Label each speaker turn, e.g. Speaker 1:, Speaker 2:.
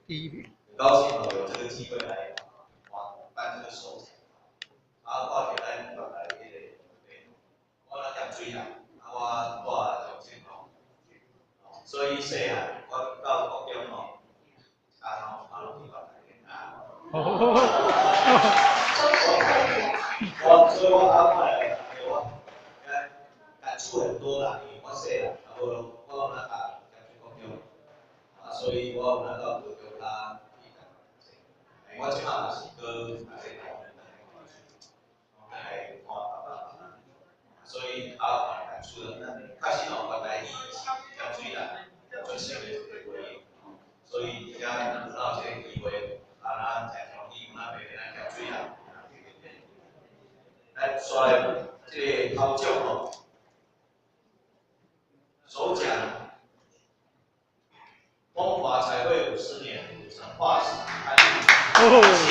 Speaker 1: 第一名。
Speaker 2: 很高興哦，有這個機會來頒這個首獎。啊，看著咱原來彼個，我咧鹹水人，啊，我住中正路，所以細漢我到國中吼，啊吼，啊攏去原來的啊。我所以我阿看來，我感觸很多啦，因為我細漢，啊無我攏咧讀鹹水國中，啊，所以我有咧到高中較去讀。我這馬嘛是閣來台灣來看爸爸媽媽，所以啊，感觸了，確實哦，原來伊是鹹水人，出生的一個回憶，所以遮有這個機會，啊，咱誠歡喜，咱袂咱鹹水人。來，煞來這個頭獎吼，首獎，風華彩繪50年，成化史刊物。